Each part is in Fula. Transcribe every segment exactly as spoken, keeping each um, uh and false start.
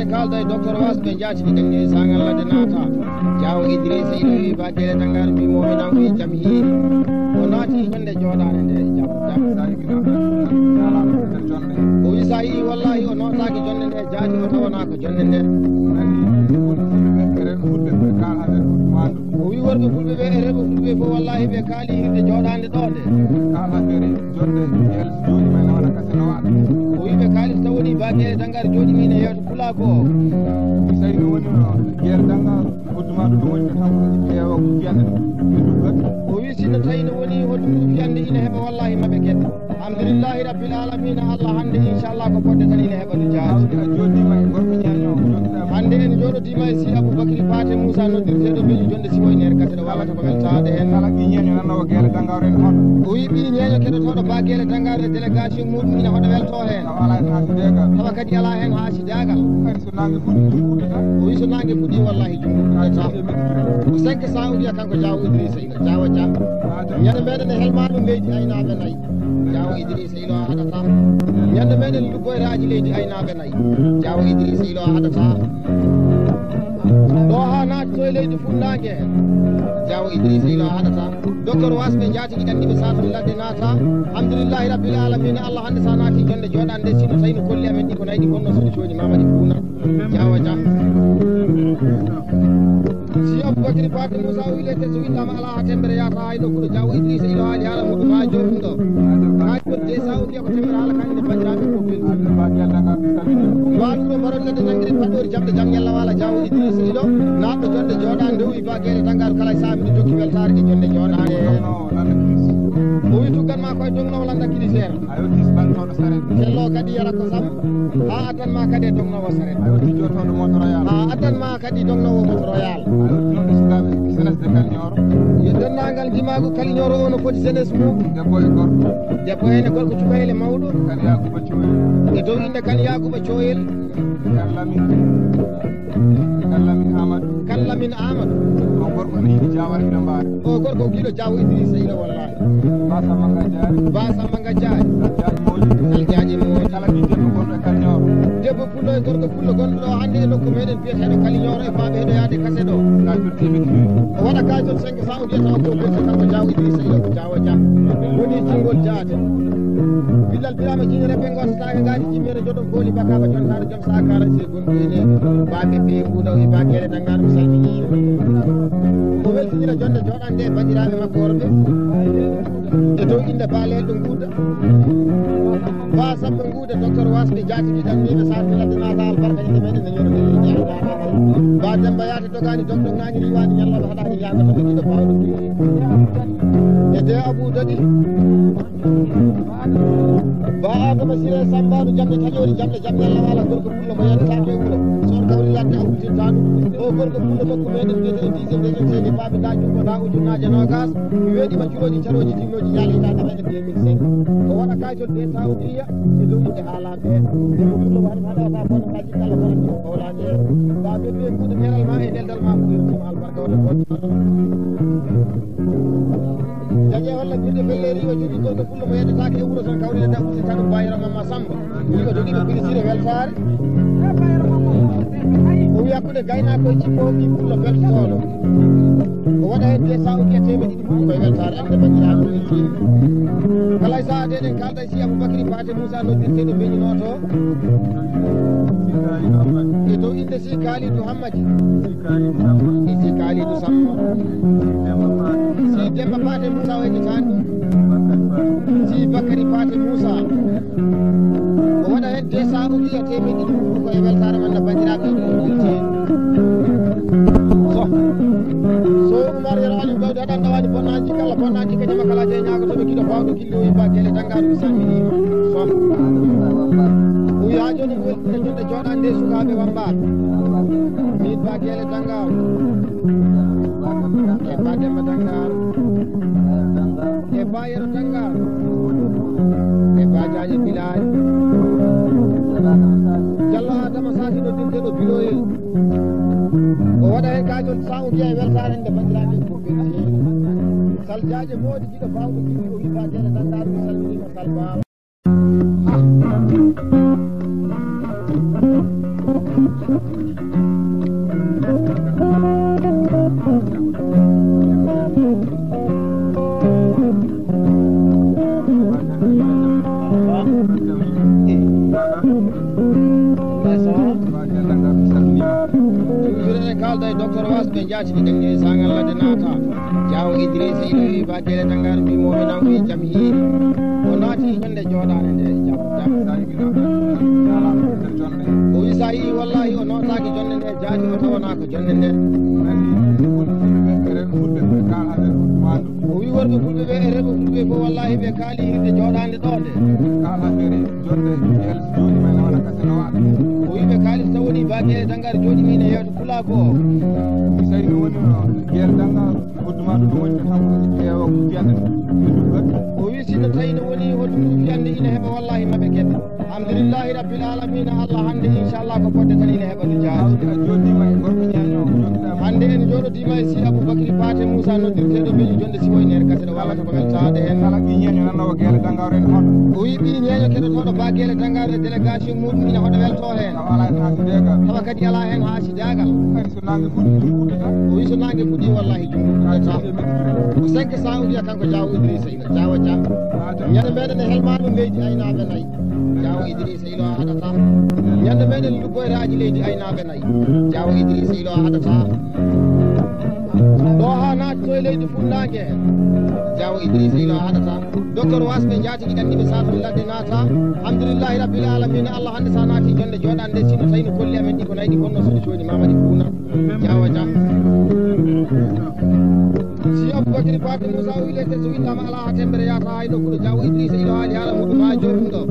Ɓe kaalda e docteur Wasɓe jaatigi dañde e saangal ladde naata. Jaawo Idrissa ina wi ba gere dangar mbi mo mi naw e jam hiiri. O naati ñande jooɗaade nde jam jam. O wi sa yii wallahi o nootaaki jonde nde jaati o tawanaa ko jonde nde. O wi worɓe fulɓe ɓe e rewɓe fulɓe fof wallahi ɓe kaali hirde jooɗaande ɗo nde. Kala affaire jonde el jooɗi may na wona kase no waɗa. O wi ɓe kaali so tawoni ba gere dangar jooɗi min e yeeso pulako o. Mi sayno woni no gere dangar. Hodduma ɗum woni tan ko itte o fiyande ɗum ɓe duggat. O wi sinno tawi no woni hoddum fiyande ina heɓa wallahi maɓe kedde. Alhamdulillahi rabbil alamina Allah hande inchallah ko fodde tan ina heɓa ɗum jaati. Hande en jooɗodima e si Aboubacry Paté Moussa noddirteɗo beñi jonde siwo iner kate ɗo wallata ko weltaade hen. Kala ɓi ñeño nan o gele dangar en hono. O wi ɓi ñeño keɗotoɗo ba gele dangar e délégation muɗum ina hoɗo welto hen. Tawa ala hen haasi degal. Tawa kadi ala hen haasi degal. Kadi so nangue fuɗi ɗum fuɗata. O wi so nangue fuɗi wallahi ɗum fuɗata. Ko cinq cent o wiya kanko Diaw Idrissa Ina Diaw Dia. Ñande meɗen e helma ɗum leydi aynaaɓe nayi. Diaw Idrissa Ilo a haɗata. Ñande meɗen luggoyraaji leydi aynaaɓe nayi. Diaw Idrissa Ilo a haɗata. Ɗo ha naatto e leydi funnaange. Diaw Idrissa Ilo a haɗata. Docteur Wasɓe jaatigi ɗanɗiɓe satami ladde naata. Alhamdulillahi rabbil alamina Allah hande sa naati jonde jooɗande sino tawi no kolli amen ɗi ko nayi ɗi bonno solution ni mamadi fuuna. Jawa ja. Si Aboubacry Paté Moussa o wile te so windama ala ha tembere yata hay nokku ɗo Jawo Idrissa ilo haali haala muɗum ha jomum ɗo. Hay ko de sa o wiya ko tembere haala kan ene bandiraɓe ko belti. Walu ɗo mbaron ladde nangiri paɗori jamɗe jam ñalla wala Jawo Idrissa ilo. Naɗɗo jonde joɗa ndewi ba gere dangaru kala e sami ɗo jokki weltare e jonde joɗa. O wi tuggan ma koye dognowo landa kili seera. Sello kadi yara ko sam. Ha addan ma kadi e dognowo saret. Ha addan ma kadi dognowo moto royal. Yo denndaangal jimaagu Kaliñooro o no foti jeunesse mum. Debbo heen e gorko cukayle mawɗo. E dow innde Kan Yaakuba Cooyel. Kan Lamin Amadou. Kan Lamin Amadou. O gorko ne yiɗi Jaawara ina mbaara. O gorko giɗo Jaawo Idrissa ina wallahi. Ba Samba Ngajjaari. Ba Samba Ngajjaari. Aljaaji Mawɗi. Aljaaji Mawɗi. Kala ɓii debbo gonɗo e Kaliñooro. Debbo pullo e gorko pullo gonɗo ɗo hannde e nokku meɗen biyeteeɗo Kaliñooro e faaɓe heɗo yaade kase ɗo. Ka jottiiɓe tigi. O waɗa ka jot cinq cent o wiyata o ko belto kanko Jaawo Idrissa ina ko Jaawo Dia. Woni jingol jaade. Billal Birama jiñere ɓe gontataake ngaadi jimmere joɗon booli bakaba jontaare jom sa kara se gonɗo ene. Baɓe ɓe mbuɗa o e ba gere dangar mi salmini. O weltinira jonde joɗande e bandiraɓe makko worɓe. E dow innde baalel ɗo nguuda. Ba sabbo nguuda docteur Wasɓe jaatigi tan mbiɓe sa filade naata albarka inde meɗen ne ñoro ne. Ba Demba yaade dogani dogɗo ngani riwani ñalloɗo haɗani yagoto ɓe ɗiɗo bawɗo. E de Abou Dadi. Ba Adama Sire Sambanu jamɗe taƴori jamɗe jamɗe Allah wala gorko pullo mo yanta ke wuro. Son kawri ladde awtinta ɗum. O gorko pullo nokku meɗen mbiyete e dixième région seni baɓe da jumbo da ujunnaje nogas. Mi weɗima curoji caroji tinnoji jaalita kala e deux mille cinq. O waɗa kajol de tawdiya e dow inde haala. Dañe holla birde felleri o jogui gorko pullo mo yeddetake e wuuro tan kawrine da usi tan bayra mamma Samba. Wi o jogui ko biri sire weltare. O wi hakkude gaynako e jippo o wi pullo beltoɗo. O waɗa hen de sa o wiya temedde ɗiɗi fof koye weltare ande bandiraɓe no weltini. Alay sa de ɗen kalda si Aboubacry Paté Moussa noddirteɗo beñinoto. E dow inde si Kalidou Hammadi. E si Kalidou Samma. Si Demba Paté Moussa o heɗitani. Si Bakary Paté Moussa. O waɗa hen de sa o wiya temedde ɗiɗi fof koye weltare man no bandiraɓe no weltini. So Umar Yero Aliou Gawde haɗan ɗawani bonnaji kala bonnaji kadi makala je ñagotoɓe kiɗo bawɗo gilli o yimba gele dangaɗo mi salminima. So o wi ha joni ko weltinde jonde joɗande sukaɓe wambaɓe. Min ba gele dangaɗo. E ba Demba dangaɗo. E ba Yero dangaɗo. Kajol sa o wiya e weltaare nde banndiraaɓe ko ɓe. Sal Jaaje Moodi giɗo baawɗo giɗo o wi Ba Gele Danngaar mi salminiima Sal Ba. Ene kaalda e docteur Wasɓe jaatigi ɗen e sangal ladde naata. Jaawo Idrissa ina wi Ba Gele Danngaar mbimoɓe nan wi jam hiiri. O naati jonde jooɗaande nde jam. O wi sa yii wallahi o nootaaki jonde nde jaati o tawanaa ko jonde nde. O wi worɓe fulɓe ɓe e rewɓe fulɓe fof wallahi ɓe kaali hirde jooɗaande ɗo nde. O wi ɓe kaali so taw woni Ba Gele Danngaar jooɗi min e yeeso pulaaku o. Misayno woni Gele Danngaar. Hodduma ɗum woni tan ko ƴeewa ko fiyande. O wi si no tawi no woni hoddum fiyande ina heɓa wallahi maɓe kedde. Alhamdulillahi rabbil alamina Allah hannde inchallah ko fodde tan ina heɓa no jaati. Hannde en jooɗodiima e si Aboubacry Paté Moussa noddirteeɗo beñi jonde siwo e nder kasere walla ko weltaade heen. Kala ɓii ñeeño nanoowo Gele Danngaar ene hoɗa. O wi ɓii ñeeño keɗotooɗo Ba Gele Danngaar e délégation muɗum ina hoɗa welto heen. Tawa alaa heen haasidaagal. Tawa kadi alaa heen haasidaagal. Hay so naange fuɗɗi ɗum fuɗɗata. O wi so naange fuɗɗi wallahi ɗum fuɗɗata. Ko cinq cent o wiya kanko Jaawo Idrissa Ilo Jaawo Dia. Ñande meɗen e helmaano leydi aynaaɓe nayi. Jaawo Idrissa Ilo a haɗata. Ñande meɗen lubboyraaji leydi aynaaɓe nayi. Jaawo Idrissa Ilo a haɗata. Ɗo haa naatto e leydi funnaange. Jaawo Idrissa Ilo a haɗata. Docteur Wasɓe jaatigi ɗanniɓe saatu ladde naata. Alhamdulillahi rabbil alamina Allah hannde sa naati jonde jooɗaande sino tawi no kolli amen ɗi ko nayi ɗi bonno soɗi cooni mamadi fuuna. Jaawa Dia. Si Aboubacry Paté Moussa o wiilete so winndaama alaa haa temmbere yahata hay nokku ɗo Jaawo Idrissa Ilo haali haala muɗum haa joomum ɗo.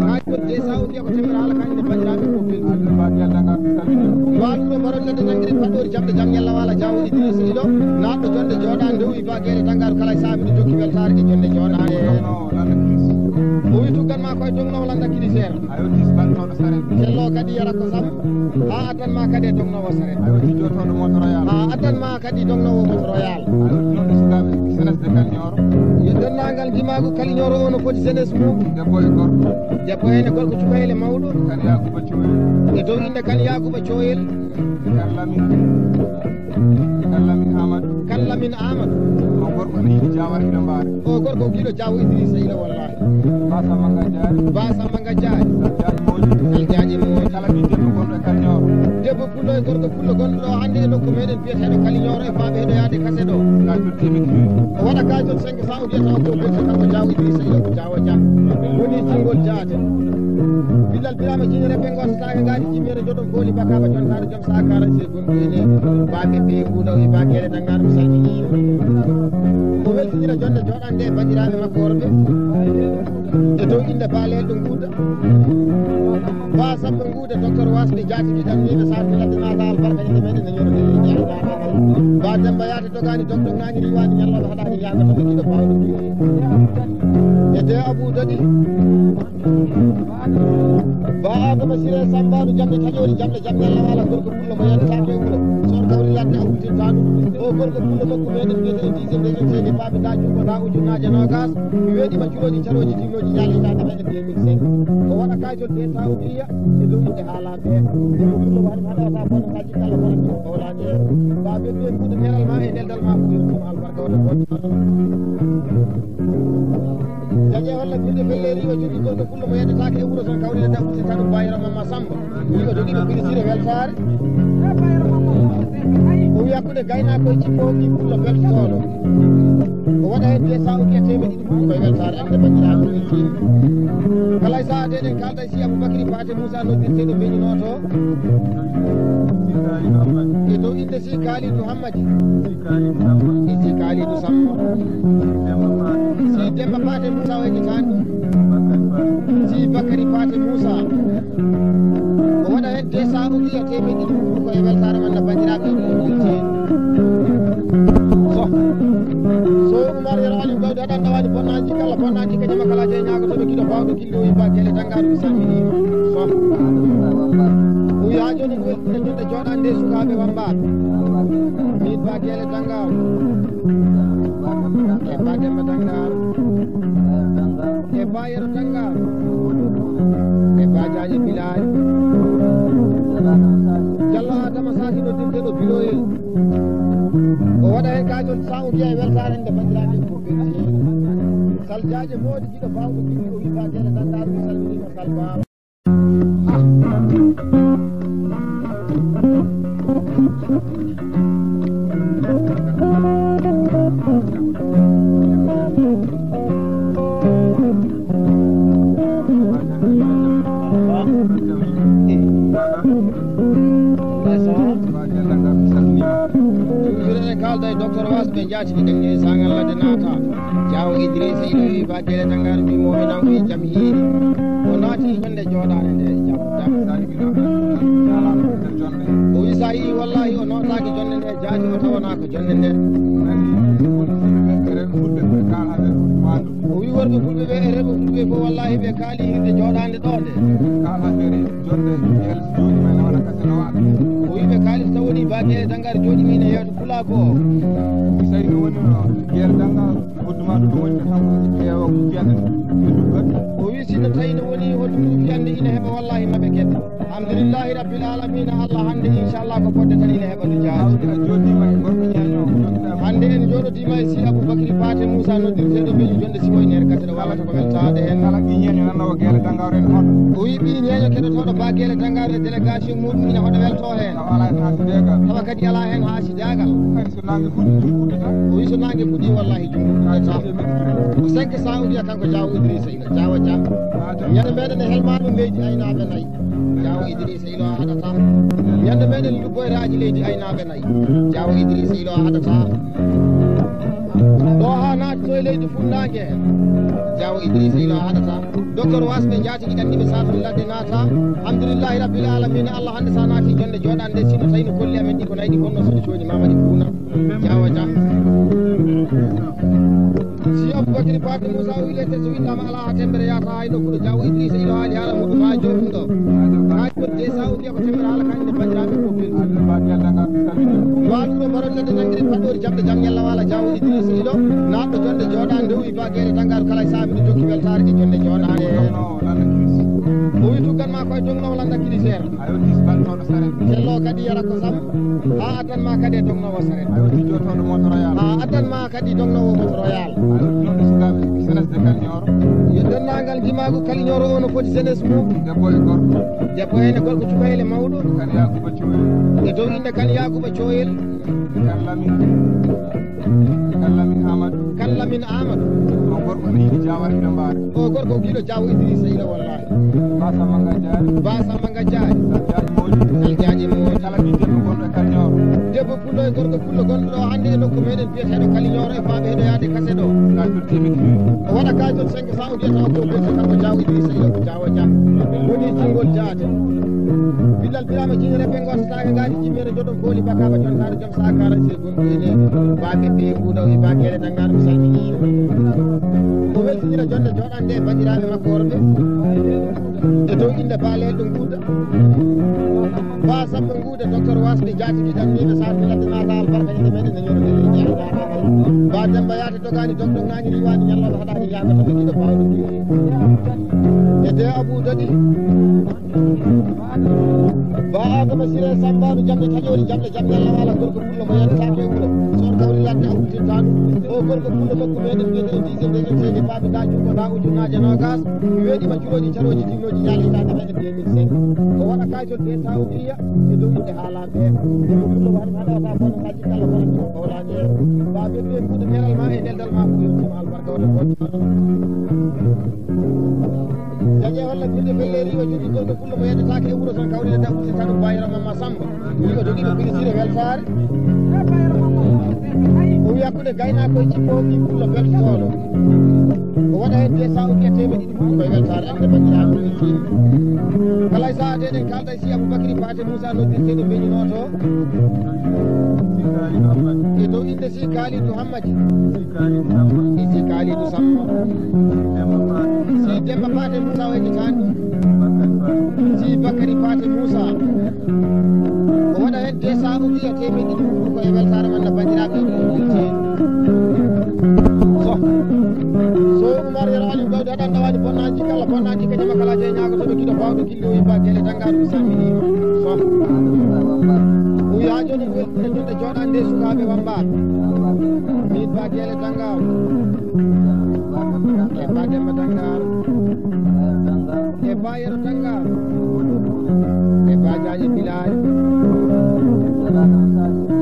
Haa joni de sa o wiya ko temmbere haala kan ene banndiraaɓe fof belti. Mbaalu ɗo mbaɗon ladde nanngiri paɗɗoori jamɗe jam ñalla waala Jaawo Idrissa Ilo naatɗo jonde jooɗaande nde o wi Ba Gele Danngaar kala e sahaa miɗo jokki weltaare e jonde jooɗaande. O wi tuggan ma koye dognowo lannda kiliseer. Sello kadi yara ko sam. Haa addan ma kadi e dognoowo saret. Ayo, jooɗotooɗo moto royal. Haa addan ma kadi dognoowo moto royal. Ayo, ɗum sukaaɓe jeunesse de Kaliñooro. Yo denndaangal ndimaagu Kaliñooro o no foti jeunesse mum. Debbo e gorko. Debbo heen e gorko, cuka e mawɗo. Kan Yaakuba Coyel. E dow innde kan Yaakuba Coyel. Kan Lamin. Kan Lamin Amadou. Kan Lamin Amadou. O gorko ne yiɗi Jaawara Hiɗo Mbaare. O gorko giɗo Jaawo Idrissa Ilo wallahi. Ba Samba Ngajjaari. Ba Samba Ngajjaari. Sal Jaaji Moodi. Sal Jaaji Moodi. Kala ɓii debbo gonɗo e Kaliñooro. Debbo pullo e gorko pullo gonɗo ɗo hannde e nokku meɗen biyeteeɗo Kaliñooro e faaɓe heɗo yaade kase ɗo. Ka jottiimi tiri. O waɗa ka jot cinq cent o wiyata o ko belto kanko Jaawo Idrissa Ilo ko Jaawo Dia. Woni jingol jaate. Billal Birama jiñere ɓe gosataake ngaari jimmere joɗon kooli bakaba jontaare jom sa kara se gonɗo ene. Baaɓe ɓe nguuɗa o e Ba Gele Danngaar mi salmini. O weltinira jonde jooɗande e banndiraaɓe makko worɓe. E dow innde Ba Leelɗo Nguuda. Ba Samba Nguuda, docteur Wasɓe jaatigi ɗanniiɓe saatu ladde naata albarka inde meɗen e ñoro nde leydi ay naata. Ba Demba Yaade dogaani dog dog naani riwaani ñallooɓe haɗaani yaago to ɓe giɗo baawɗo ɗum. E de Abou Dodi. Ba Adama Siré Sambaaɗo jamɗe taƴoori jamɗe jam ñalla waala gorko pullo mo yetta e wuro. Soor kawri ladde a wultinta ɗum. O gorko pullo nokku meɗen mbiyete e dixième région seni faabi da junngo da ujunnaaje noogas. Mi weeɗiima culooji carooji dimnooji ñaale hitaande meɗen deux mille cinq. O waɗa kaajol de taw wiya e dow innde haalaaɓe. Ɗum ɗum waɗi haɗa wata bonataaji kala bonata o wolaani en. Ba ɓe ɓe mbuɗa neral ma e neldal ma ko ɗum albarka wata bonata. Dañe holla birde felleri o jogii gorko pullo mo yeddetaake e wuro son kawrine daɓɓude kadu bayra Mamma Samba. Wiɗo jogii ko pirisire weltaare. O wi hakkunde gaynaakoye cippooɓe pullo beltotooɗo. O waɗa heen de sa o wiya teemedde ɗiɗi fof koye weltaare ande banndiraaɓe weltiima. Kala e sahaa de eɗen kaalda e si Aboubacry Paté Moussa noddirteeɗo beñinooto. E dow innde si Kalidou Hammadi. Si Kalidou Samba. Si Demba Paté Moussa o heƴetaani ɗum. Si Bakary Paté Moussa. O waɗa heen de sa o wiya teemedde ɗiɗi fof koye weltaare walla banndiraaɓe ɗum o welti heen. So, so Oumar Yero Aliou Gawde haɗan ɗawaani bonnaaji kala bonnaaji ka jama kala de ñaagoto ɓe giɗo baawɗo gilli o yibba gele Danngaar mi salminiima. So, o wiya Joni ko weltinde jooɗaande e sukaaɓe wammbaaɓe. Min Ba Geele Danngaar. E Ba Demba Danngaar. E Ba Yero Danngaar. E Ba Jaaje Bilaali. Jallo Adama Saaki ɗo dirde ɗo biloyel. O waɗa heen kaajol sa o wiya e weltaare nde banndiraaɓe fof ɓe. Sal Jaaje Moodi jiɗo baawɗo bimbi o wi Ba Geele Danngaar mi salminiima Sal Baaba. Ene kaalda e docteur Was ɓe njaatigi dañde e sagal ladde naata. Jaawo Idrissa ina wi Ba Geele Danngaar mbimo mi naw e jam hiiri. O naati jonde jooɗaande nde jam jam. O wi sa yii wallahi o nootaaki jonde nde jaati o tawana ko jonde nde. O wi worɓe fulɓe ɓe e rewɓe fulɓe fof wallahi ɓe kaali hirde jooɗaande ɗo nde. O wi ɓe kaali so taw woni Ba Geele Danngaar jooɗi min e yeeso. Pulaaku o. Tawi no woni no Geele Danngaar, hodduma ɗum woni tan ko ƴeewa ko fiyande e duggal. O wi si no tawi no woni hoddum fiyande ina heɓa wallahi maɓe kedde. Alhamdulillahi rabbil alamina Allah hannde inchallah ko fodde tan ina heɓa du jaaji. Hannde en jooɗodiima e si Aboubacry Paté Moussa noddirteeɗo mbeñu jonde siko e nder kasere walla ko weltaade heen. Kala ɓii ñeeño nanoowo Geele Danngaar en hoɗo. O wi ɓii ñeeño keɗotooɗo Ba Geele Danngaar e délégation muɗum ina hoɗo welto heen. Tawa alaa heen haasideegal. Tawa kadi alaa heen haasi jaagal. Kadi so naange fuɗi junngo uddata. O wi so naange fuɗi wallahi junngo uddata. Ko cinq cent o wiya kanko Jaawo Idrissa ina Jaawo Dia. Ñande meɗen e helmaano leydi aynaaɓe nayi. Jaawo Idrissa ina o haɗata. Ñande meɗen lubboyraaji leydi aynaaɓe nayi. Jaawo Idrissa ina o haɗata. Ɗo haa naati to e leydi funnaange. Jaawo Idrissa ina o haɗata. Docteur Was ɓe njaatigi ɗanniɓe saafara ladde naata. Alhamdulillahi rabbil alamina Allah hannde sa naati jonde jooɗaande sino tawi no kolli amen ɗi ko nayi ɗi gonno soɗi cooñi Mamadi Buuna. Jaawo Dia. Si Aboubacry Paté Moussa o wiɗete so winndama alaa haa tembere yahata hay nokkuɗo Jaawo Idrissa ilo haali haala muɗum haa joomum ɗo. Haa jodde sa o wiya ko tembere haala kañum e banndiraaɓe fof ɓe. Waluɗo mbaron ladde nanngiri paɗɗori jamɗe jam ñalla wala Jaawo Idrissa ilo naatɗo jonde jooɗaande nde o wi Ba Geele Danngaar kala e saha miɗo jokki weltaare e jonde jooɗaande. O wi tuggan ma koye dognowo lannda kiliseer. Sello kadi yara ko sam. Haa addan ma kadi e dognoowo saret. Haa addan ma kadi dognoowo moto royal. Yo denndaangal jimaagu Kaliñooro o no foti jeunesse mum. Debbo e gorko. Debbo heen e gorko cuka e mawɗo. E dow innde Kan Yaakuba Cooyel. Kan Lamin Amadou. Kan Lamin Amadou. O gorko no yiɗi Jaawo Rewde Mbaare. O gorko giɗo Jaawo Idrissa ila wallahi. Ba Samba Ngajjaari. Ba Samba Ngajjaari. Aljaaji Moodi. Aljaaji Moodi. Kala ɓii debbo gonɗo e Kaliñooro. Debbo pullo e gorko pullo gonɗo ɗo hannde e nokku meɗen biyeteeɗo Kaliñooro e faaɓe heɗo yaade kase ɗo. Ka jottiimi. O waɗa ka jot cinq cent o wiyata o ko biyete kanko Jaawo Idrissa ila ko Jaawo Dia. Woni jingol jaate. Billal Birama jiñere ɓe gootataake ngaari jimmere joɗon pooli bakaba jontaare joom saakara se gonɗo ene. Baaɓe ɓe nguuɗa o e Ba Geele Danngaar mi salmini. O weltinira jonde jooɗande e banndiraaɓe makko worɓe. E dow innde Ba Leelɗo Nguuda. Ba Samba Nguuda, docteur Was ɓe jaatigi tan mbiɓe sa ɗum ladde naata albarka inde meɗen e ñoro nde leydi ay naata. Ba Demba Yaate dogaani dogdog naani riwaani ñallooɓe haɗaani yaama tan e giɗo baawɗo ɗi. E de Abou Dadi. Ba Adama Siré Sambaaɗo jamɗe taƴoori jamɗe jam Yalla wala gorko pullo mo yettaaki e wuro. Soor kawri ladde a wurtinta ɗum. O gorko pullo nokku meɗen mbiyete e dixième de M C D baaɓe da junngo da ujunnaaje noogas. Mi weeɗiima curooji carooji tinnooji ñaale hitaande meɗen deux mille cinq. O waɗa kaajol de taw wiya e dow yimɓe haalaaɓe. Gorko pullo waɗi haɗa wata kono kaji kala kono ko bawlaani en. Baaɓe ɓe mbuɗa neral ma e neldal ma ko yo jom albarka wata ko. Dañe holla birde belleeri o jogii gorko pullo mo yeddetaake e wuro tan kawrine tan usi tan bayra mamma Samba. Yimɓe jogiiɓe pinisire weltaare. O wiya hakkunde gaynaakoye cippooɓe pullo beltooɗo. O waɗa heen deux cent ou bien teemedde ɗiɗi fof koye weltaare annde banndiraaɓe. Kala e sahaa de eɗen kaalda e si Aboubacry Paté Moussa noddirteeɗo mbeñunooto. E dow innde si Kalidou Hammadi. Si Kalidou Samba. Si Demba Paté Moussa o heƴetaani. Si Bakary Paté Moussa. Ɗiya temeɗɗe ɗiɗi ko e weltaare man no banndiraaɓe ɗum ɗum teen. So, so Umar Yero Aliou Gawde haɗan ɗawaade bonnaaji kala bonnaaji ka jama kala je ñaagoto ɓe kiɗo bawɗo gilli o yimba gele danngaaro mi salminiima. So, o wiya jooni ko weltinde jonde jooɗaande nde sukaaɓe wammbaaɓe. Min ba gele danngaaro. E ba demba danngaaro. E ba yero danngaaro. E ba jaaje bilaari.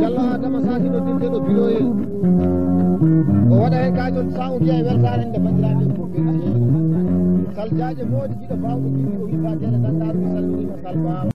Jallo Adama Saasi no dirteɗo biloyel. O waɗa heen kaajol sa o wiya e weltaare nde banndiraaɓe ko ɓe. Sal jaaje moodi jiɗo bawɗo jiɗi o wi ba gele danngaaro mi salminiima sal baawa.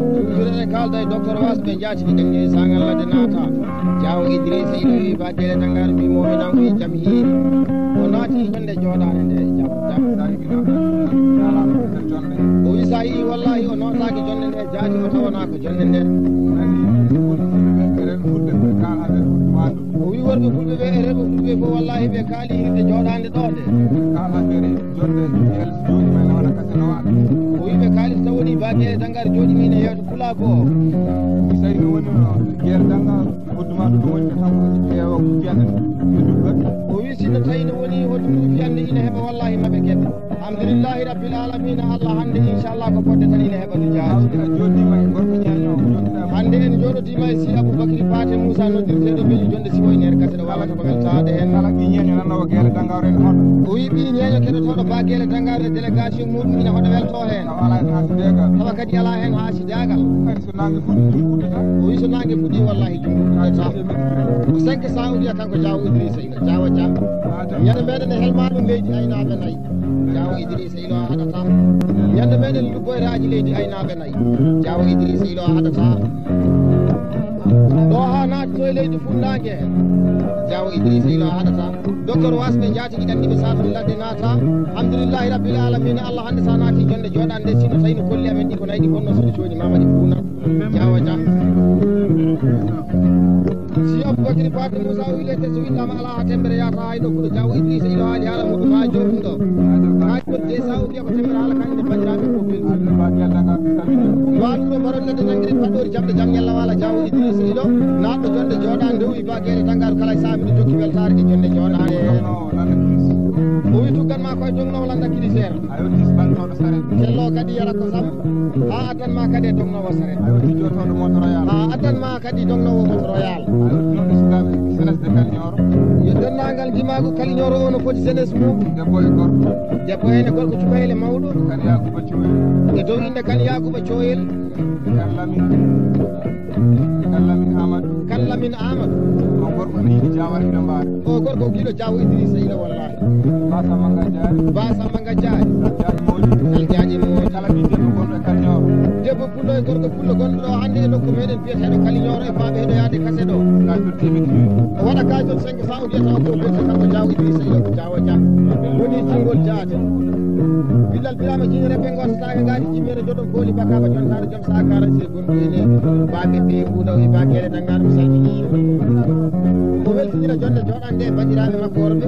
Toujours eɗen kaalda e docteur Was ɓe njaatigi ɗen e sangal ladde naata. Jaawo Idrissa ino e ba gele dangar mbimo e ɗan wi jam hiiri. O naati jonde jooɗaande nde jam jam. O wi sa yii wallahi o nootaaki jonde nde jaati o tawanaa ko jonde nder. O wi worɓe fulɓe ɓe e rewɓe fulɓe fof wallahi ɓe kaali hirde jooɗaande ɗo nde. O wi ɓe kaalis taw woni ba gele dangar jooɗi min e yeeso pulaaku o. Misay no woni no gele dangar. Hodduma ɗum woni ko taw ƴeewa ko jiyata e duggal. O wi sinno tawi no woni hoddum fiyande ina heɓa wallahi maɓe keɓa. Alhamdulillahi rabbil alamina Allah hannde inchallah ko fodde tan ina heɓa no jaati. Hawde a jooɗima e gorko ñeeño jooɗiɗa. Hannde en jooɗodiima e si Aboubacry Paté Moussa noddirteeɗo Belli jonde siwo e nder kasere walla ko weltaade heen. Kala ɓii ñeeño nanoowo geele dangaro ene hoɗo. O wi ɓii ñeeño keɗotooɗo ba geele dangaro e délégation muɗum ina hoɗo welto heen. Tawa alaa heen haasideegal. Tawa kadi alaa heen haasidaagal. Hay so naange fuɗi ɗum fuɗata. O wi so naange fuɗi wallahi ɗum fuɗata. Ko cinq cents o wiya kanko Jaawo Idrissa ina Jaawo Dia. Ñande meɗen e helmaɗum leydi aynaaɓe nayi. Jaawo Idrissa ilo a haɗata. Ñande meɗen lubboyraaji leydi aynaaɓe nayi. Jaawo Idrissa ilo a haɗata. Ɗo ha naati to e leydi funnaange. Jaawo Idrissa ilo a haɗata. Docteur Wasɓe njaatigi ɗanniɓe satun ladde naata. Alhamdulillahi rabbil alamina Allah hannde sa naati jonde jooɗande sino tawi no kolli amen ɗi ko nayi ɗi bonno solution ji mamadi fuuna. Jaawo Dia. Si Aboubacry Paté Moussa o wile te so winnama ala ha tembere yata hay nokkuɗo Jaawo Idrissa ilo haali haala muɗum ha jomum ɗo. Haali won de sa o wiya ko tembere haala kan ene bandiraɓe ko belti. Waɗuɗo mbaron ladde nangiri paɗɗori jamɗe jam ñalla wala Jaawo Idrissa ilo naɗɗo jonde jooɗa ndewi ba gele dangal kala sa miɗo jokki weltare e jonde jooɗa. O wi tuggan ma koye jongnowo landa kili seera. A yottis ɓantoɗo saret. Kello kadi yara ko sam. Ha addan ma kadi e dognowo saret. A yottis jotoɗo moto royal. Ha addan ma kadi dognowo moto royal. A yottis sukaaɓe jeunesse de Kaliñoro. Yo denndaangal jimaagu Kaliñoro o no foti jeunesse mum. Debbo e gorko. Debbo heen e gorko cukayle mawɗo. Kan Yakuba Coyel. E dow innde kan Yakuba Coyel. Kan Lamin. Kan Lamin Amadou. Kan Lamin Amadou. O gorko no yiɗi Jaawo Ibrahima. O gorko giɗo Jaawo Idrissa ila wallahi. Ba Samba Ngajjaari. Ba Samba Ngajjaari. Jaaji Mawɗi. Aljaaji Mawɗi. Kala ɓii debbo gonɗo e Kaliñoro. Debbo pullo e gorko pullo gonɗo ɗo hannde e nokku meɗen biyeteɗo Kaliñoro e faaɓe heɗo yaade kase ɗo. Ka so timi timi. O waɗa ka so cinq cents o wiyata o ko ɓe kanko Jaawo Idrissa ila ko Jaawo Dia. Woni jingol jaate. Billal Birama jiñere ɓe gosataake ngaari jimmere joɗon kooli bakaba jontare joom sa quarante secondes ene. Baɓe ɓe mbuɗa o e bakele dangar mi salmini. O weltinira jonde joɗande e bandiraɓe makko worɓe.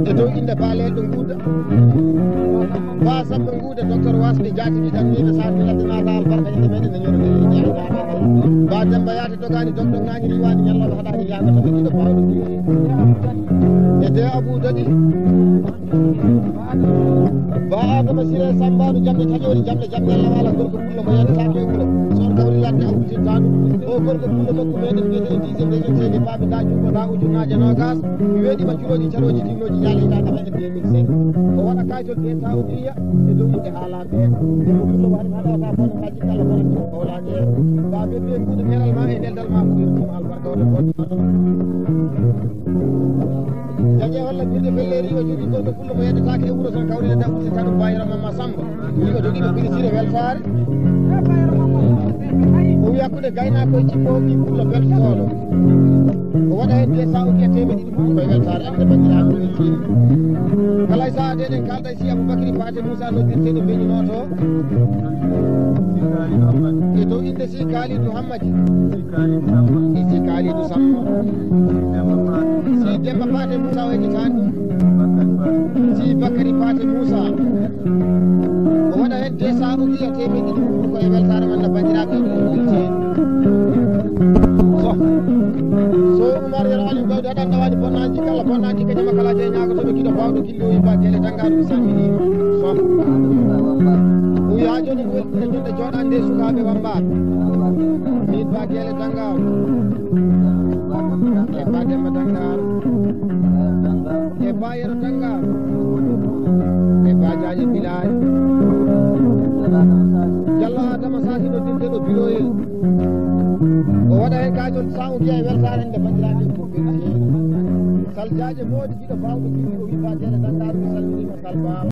E dow innde baalel ɗo nguurda. Ba Samba nguurda docteur Wasɓe jaatigi tan miɓe sarti ladde naata albarka inde meɗen no ñoro nde. Ba Demba yaade dogani dogɗo ngañi riwani ñalloɓe haɗani yagata ɓe ɗiɗo bawɗo ɗi. E de Abou Dadi. Ba Adama Sire Sambanu jamɗe taƴori jamɗe jamɗe lawala gorko pullo mo yanta ke wuro. Son kawri ladde awdi tanu. O gorko pullo makko meɗen biyete e dixième région seni baɓe da jungo da ujunnaje nogas. Mi weɗima juroji caroji tinnoji jale ina ɗaɓa e deux mille cinq. O waɗa kayitol de tawdiya e dow inde haalaɓe. Ɗum ɗo waɗi haɗa wata kono kaji kala kono ɗum kowlaje. Baɓe ɓe mbuɗo neral ma e neldal ma ko ɗum albarka wata kono. Jaje holla birde felleri o jogui gorko pullo mo yeddetake e wuuro son kawrine da usi kanu bayra mamma Samba. Ɗiɗo jogiiɗo pinisire weltaare. O Yakkude gaynaakoye cippoowo ɓii pullo beltooɗo. O waɗa heen deux cents ou bien teemedde ɗiɗi ɓuri koye weltaare annde banndiraaɓe. Kala e sahaa nde eɗen kaalda e si Aboubacry Paté Moussa noddirteeɗo Beñi Nooto. E dow innde si Kalidou Hammadi. E si Kalidou Samma. Si Demba Paté Moussa o heɗitaani ɗum. Si Bakary Paté Moussa. O waɗa heen deux cents ou bien teemedde ɗiɗi ɓuri koye weltaare walla banndiraaɓe. So, so Oumar Yero Aliou Gawde haɗan ɗawaani bonnaaji kala bonnaaji kadi makala je ñaagotooɓe kiɗo baawɗo gilli o yimba gele danngaɗo mi salmini. So. O wiya jooni ko weltinde jonde jooɗaande nde sukaaɓe wammbaaɓe. Min ba gele danngaɗo. E ba Demba Danngaaro. E ba Yero Danngaaro. E ba Jaaje Bilaali. Jallo Adama Saasi no dirde ɗo biloyel. O waɗa heen kaajol sawo mbiya e weltaare nde banndiraaɓe fof ɓe mbiyi. Sal Jaaje Moodi jiɗo baawɗo jiɗi o wi ba gele Danngaaro mi salminiima Sal Baaba.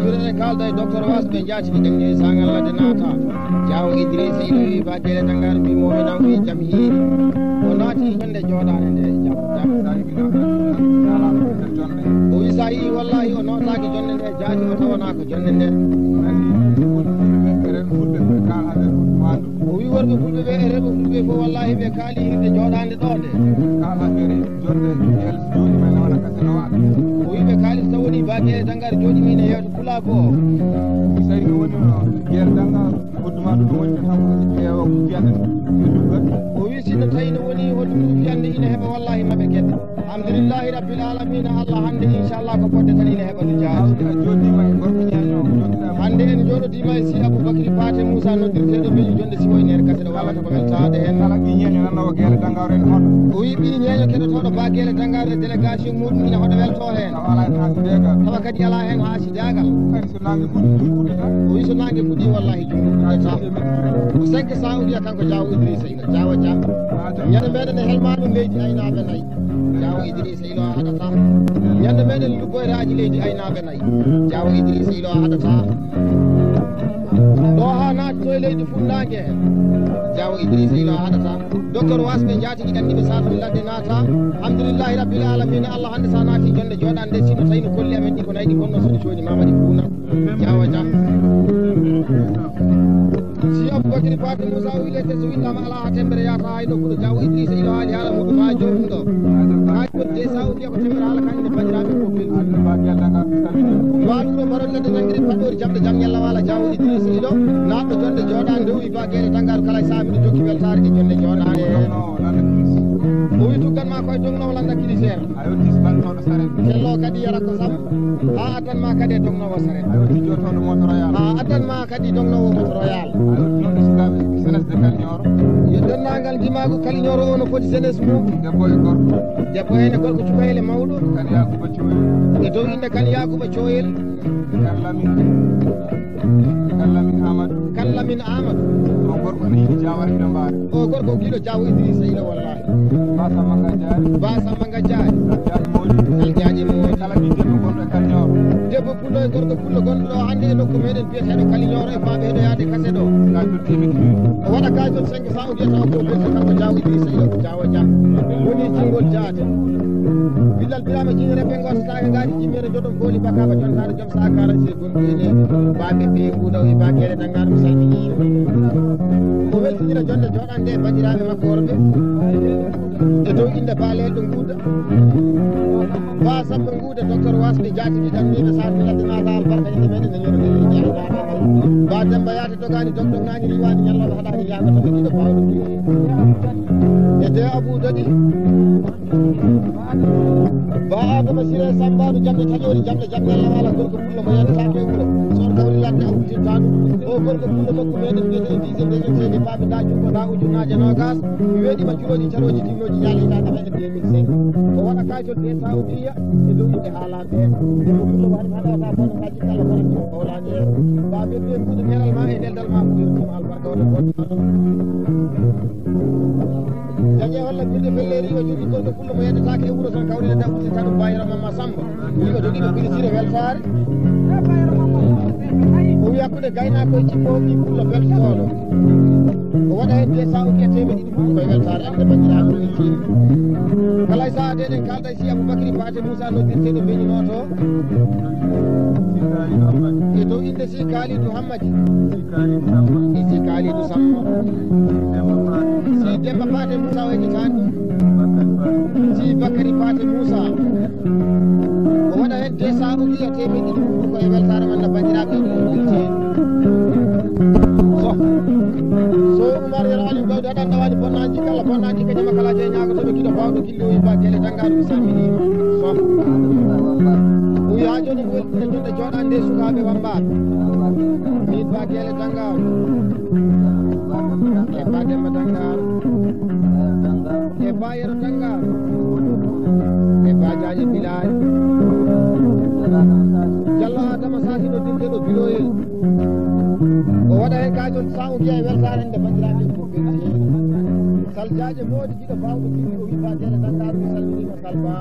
Ɗum enen kaalda e docteur Was ɓe njaatigi ɗen e sagal ladde naata. Jaawo Idrissa ina wi ba gele Danngaaro mbimo ina wi jam hiiri. O naati jonde jooɗaande nde jam jam. O wi sa yii wallahi o nootaaki jonde nde jaati o tawanaa ko jonde nde. O wi worɓe fulɓe ɓe e rewɓe fulɓe fof wallahi ɓe kaali hirde jooɗaande ɗo nde. O wi ɓe kaali so taw woni ba gele Danngaaro jooɗi min e yeeso pulaaku o. Misayno woni gele Danngaaro. Hodduma ɗum woni tan ko ƴeewa ko fiyande e duggal. O wi sinno tawi no woni hoddum fiyande ina heɓa wallahi maɓe kedde. Alhamdulillahi rabbil alamina Allah hannde inchallah ko fodde tan ina heɓa no jaati. Hannde en jooɗodiima e si Aboubacry Paté Moussa noddirteeɗo mbeñi jonde siwo e nder kadi ɗo wallata ko weltaade heen. Kala ɓii ñeeño nanoowo geele Danngaaro ene hoɗa. O wi ɓii ñeeño keɗotooɗo ba geele Danngaaro e délégation muɗum ina hoɗa weltoo heen. Tawa alaa heen haasideegal. Tawa kadi alaa heen haasideegal. Hay so naange fuɗi ɗum fuɗata. O wi so naange fuɗi wallahi ɗum fuɗata. Ko cinq cents o wiya kanko Jaawo Idrissa Ina Jaawo Dia. Ñande meɗen e helmaano leydi aynaaɓe nayi. Jaawo Idrissa Ilo a haɗata. Ñande meɗen lubboyraaji leydi aynaaɓe nayi. Jaawo Idrissa Ilo a haɗata. Ɗo haa naatto e leydi funnaange heen. Jaawo Idrissa Ilo a haɗata. Docteur Was ɓe njaatigi ɗanniɓe saatu ladde naata. Alhamdulillahi rabbil alamina Allah hannde sa naati jonde jooɗande sino tawi no kolli amen ɗi ko nayi ɗi bonno so ɗi cooni mama ɗi fuuna. Jaawo Dia. Si Aboubacry Paté Moussa o wile te so winnama ala ha tembere yata hay nokkuɗo Jaawo Idrissa Ilo haali haala muɗum ha jomum ɗo. Ha jodde sa o wiya ko tembere haala kañum e bandiraɓe fof belɗi. Mbaɗuɗo mbaɗon ladde nangiri paɗɗori jamɗe jam ñalla wala Jaawo Idrissa Ilo. Naɓɗo jonde jooɗa ndewi ba gueɗe dangal kala e samiɗo jokki weltare e jonde jooɗa. O wi tuggan ma koye dognowo landa kilisere. Ayo dis bantoɗo saret. Kello kadi yara ko sam. Ha addan ma kadi e dognowo saret. Ayo di jotoɗo moto royal. Ha addan ma kadi dognowo moto royal. Ayo di joɗɗo sukaɓe jeunesse de Kaliñoro. Yo dennangal jimaagu Kaliñoro o no foti jeunesse mum. Debbo e gorko. Debbo hene gorko cukayle mawɗo. Kan Yakuba Coyel. E dow inde kan Yakuba Coyel. Kan Lamin. Kan Lamin Amadou. Kan Lamin Amadou. O gorko ne yiɗi Jawara Dembare. O gorko giɗo Jaawo Idrissa Ilo wallahi. Ba Samba Ngadiari. Ba Samba Ngadiari. Jaaji Mawɗi. Aljaaji Mawɗi. Kala ɓii debbo gonɗo e Kaliñoro. Debbo pullo e gorko pullo gonɗo ɗo hannde e nokku meɗen biyeteɗo Kaliñoro e faaɓe heɗo yaade kase ɗo. Ka jottiimi tigi. O waɗa ka jot cinq cents o wiyata o ko belto kanko Jaawo Idrissa Ilo Jaawo Dia. Woni jingol jaate. Billal Birama Jiñere ɓe gontataake ngaari jimmere joɗon kooli bakaba jontaade joom sa quarante gonɗo ene. Baɓe ɓe mbuɗo e bakele dangar mi salmini. O weltinira jonde joɗande e bandiraɓe makko worɓe. E dow inde baalel ɗo nguuda. Ba Samba nguuda docteur Wasɓe jaatigi tan mbiɓe sarti ladde naata albarka inde meɗen e ñoro nde leydi ay naata. Ba Demba yaade dogani dogdog nani riwani ñalloɗo haɗani yamata ko jiɗo bawɗo. E de Abou Dodi. Ba Adama Siré Sambadu jamɗe taƴori jamɗe jamɗe lawala gorko pullo mo yanta ke wuro. Sorko Ladde a wurtinta ɗum. O gorko pullo makko meɗen mbiyetee Dise Ndegen Seydi Baaba da jungo da ujunnaaje noogas. Mi weeɗiima juulooji carooji tinnooji yaali hitaande meɗen deux mille cinq. O waɗa kayitol ɗe Saawdiya e dow yimɓe haalaaɓe. Ɗum ɗum ɗo waɗi hannde wata bonataaji kala wona ɗum o wolaani heen. Baaba ɓe mbuɗo neral ma e neldal ma ko ɗum ɗum albarka wata bonata. Dañe holla birde felleri o jogii gorko pullo mo yeddataake e wuro tan kawrine da uddita ɗum bayro Mamma Samba. Ɗiɗo jogiiɗo pilisire weltaare. O wiya hakkunde gaynaakoye cippoowo ɓii pullo beltotooɗo. O waɗa heen de sa o wiya teemedde ɗiɗi fof koye weltaare ande banndiraaɓe weltiima. Kala e sahaa de eɗen kaalda e si Aboubacry Paté Moussa noddirteeɗo Beñi Nooto. E dow innde si Kalidou Hammadi. E si Kalidou Samma. Si Demba Paté Moussa o heƴitaani. Si Bakary Paté Moussa. O waɗa heen de sa o wiya teemedde ɗiɗi ɗum ko e weltaare walla banndiraaɓe ɗum ɗum teeɗi. So so Oumar Yero Aliou Gawde haɗan ɗawaani bonnaaji kala bonnaaji ka jama kala je ñaagotooɓe kiɗo baawɗo gilli o yibba gele danngaa ɗum salmini. So o wiya haa jooni ko weltinde jonde jooɗaande nde sukaaɓe wammbaaɓe. Mi yibba gele danngaa e ba Demba Danngaa. E ba Yero Danngaa. E ba Jaaje Bilaali. Jallo Adama Saasi no dinde ɗo biloyel. O waɗa heen kaajol sa o wiya e weltaare nde banndiraaɓe fof ɓe. Sal Jaaje Moodi jiɗo baawɗo fini o wi ba Jaaje Danngaa ɗum salminiima Sal Ba.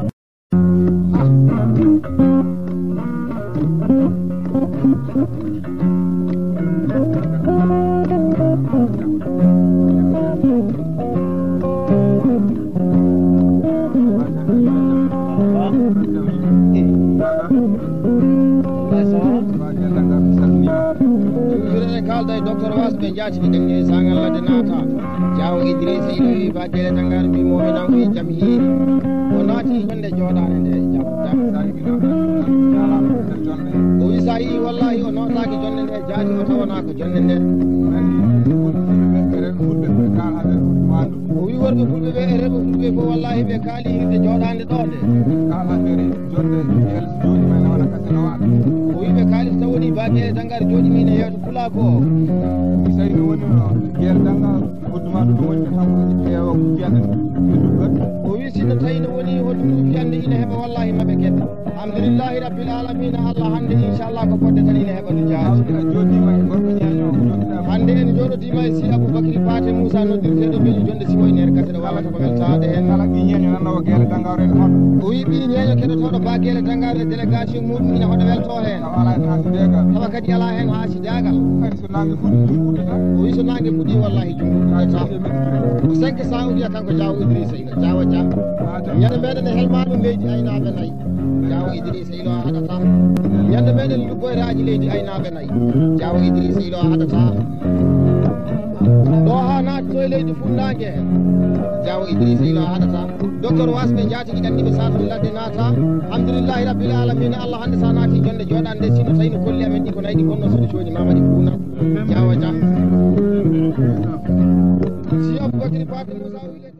Minen en kaalda e docteur Was ɓe njaatigi ɗen e sangal ladde naata. Jaawo Idrissa ina wi ba gele tangar mbi mo ina wi jam hiiri. O naati jonde jooɗaande nde jam jam. O wi sa yii wallahi o nootaaki jonde nde jaati o tawanaa ko jonde nde. O wi worɓe fulɓe ɓe e rewɓe fulɓe fof wallahi ɓe kaali hirde jooɗaande ɗo nde. Kala affaire jonde gel jooɗi ma na wala kase no waɗa. O wi ɓe kaalis taw woni ba gele tangar jooɗi min e yeeso pulaaku o. Mi tawi no woni no gel danga hodduma ɗum woni tan e o jiyande e duggal. O wi si no tawi no woni hoddum fiyande ina heɓa wallahi maɓe keɓa. Alhamdulillahi rabbil alamina Allah hannde inchallah ko fodde tan ina heɓa no jaati. Hannde en jooɗotiima e si Aboubacry Paté Moussa noddirteeɗo Beñi jonde si o ine ene kasira walla ko weltaade heen. Kala ɓii ñeeño nanoowo geele dangawre ene hoɗa. O wi ɓii ñeeño keɗotooɗo ba geele dangawre délégation muɗum ina hoɗa welto heen. Tawa alaa heen haa si deegal. Tawa kadi alaa heen haa si daagal. Kadi so naange fuɗi ɗum fuɗata. O wi so naange fuɗi wallahi ɗum fuɗata. Ko cinq cent o wiya kanko Jaawo Idrissa ina Jaawo Dia. Ñande meɗen e helmaɗo leydi aynaaɓe nayi. Jaawo Idrissa ilo a haɗata. Ñande meɗen luggoyraaji leydi aynaaɓe nayi. Jaawo Idrissa ilo a haɗata. Ɗo haa naatto e leydi funnaange. Jaawo Idrissa ilo a haɗata. Docteur Was ɓe njaatigi ɗanniɓe saatu ladde naata. Alhamdulillahi rabbil alamina Allah hannde sa naati jonde jooɗande sino tawi no kolli amen ɗi ko nayi ɗi bonno soɗi cooñi mamadi fuuna. Jaawo Dia. Si Aboubacry Paté Moussa Wile.